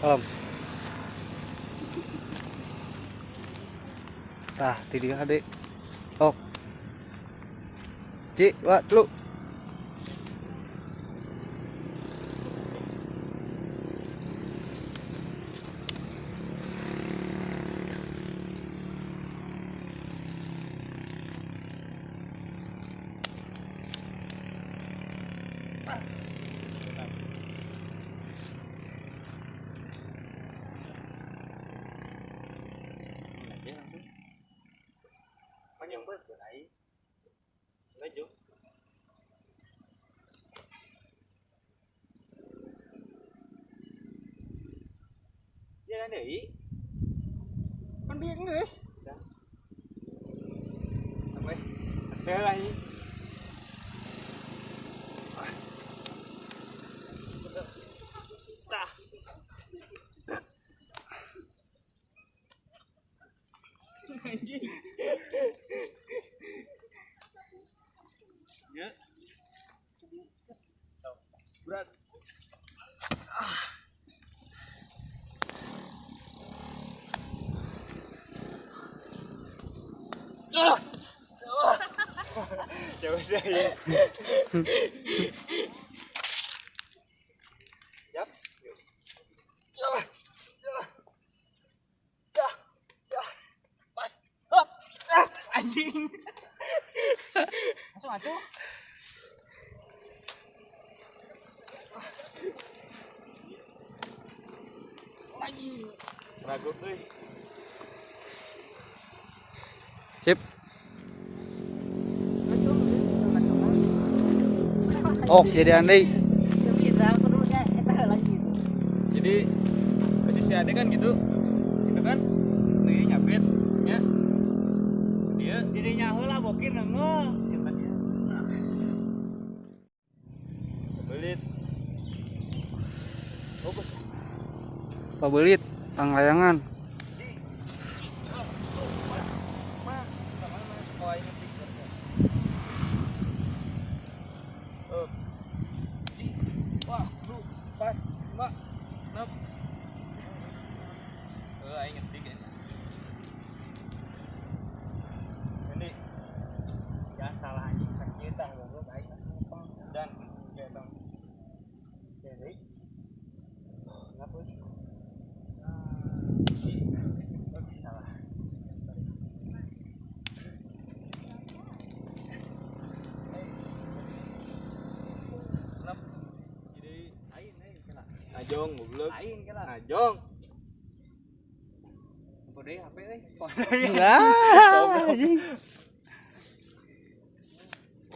Kalem. Tah, ti dieu hade. Ok. Ci, dua, telu. Jalan deui. Kan bieu geus. Sampai. Ada lagi. Tah. Anjing. Ya. Berat. Ya udah ya. Yap. Ya. Ya. Ya. Ya. Pas. Hop. Ah, anjing. Langsung atuh. Anjing. Ragu euy. Sip. Oh, jadi andai. Bisa aku dulu ya eta lagi gitu. Jadi posisi ade kan gitu. Gitu kan. Nih nyapit nya. Dia Dirinya heula bokir nengeuh. Gitu dia. Belit. Pabelit, tang layangan. Salah anjing sakit tah goblok aing Dan kayak Jadi ngapa sih? Salah. Jadi Aing euy kena. najong goblok. Aing kena. Najong. Apa deui HP euy? Ah, anjing.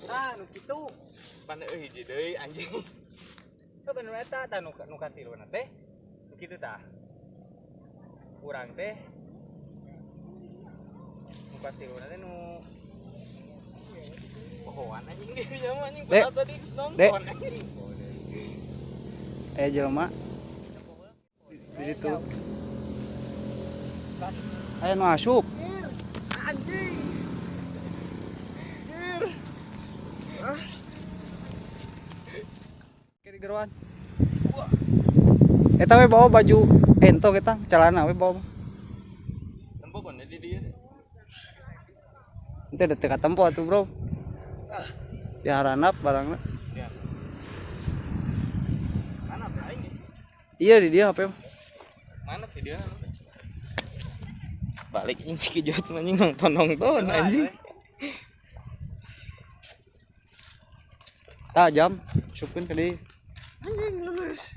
Tah nu kitu. Pan euy hiji deui anjing. Teu bener eta tah nu nu katiluna teh. Nu kitu tah. Urang teh nu katiluna teh nu Pohoan anjing dia mah anjing Dek. padahal tadi geus nonton Dek. anjing. Eh jelema di situ. Aya nu asup. Anjing. Ke di geroan. Eta we bawa baju entong eta celana we bawa. Tempo kon di dieu. Ente udah teka tempo atuh, Bro. Diharanap barangna. Ya. Mana HP aing geus? Iya di dia HP. Mana video? Balik anjing si Kijot anjing nonton-nonton anjing. Tah jam asupkeun ke dieu. Anjing lulus.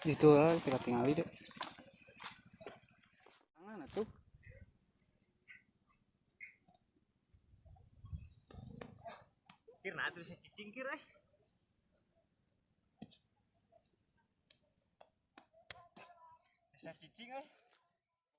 Itu lah teka tingali deh. Tangan atuh. Kir nah bisa cicing kir eh. Bisa cicing eh.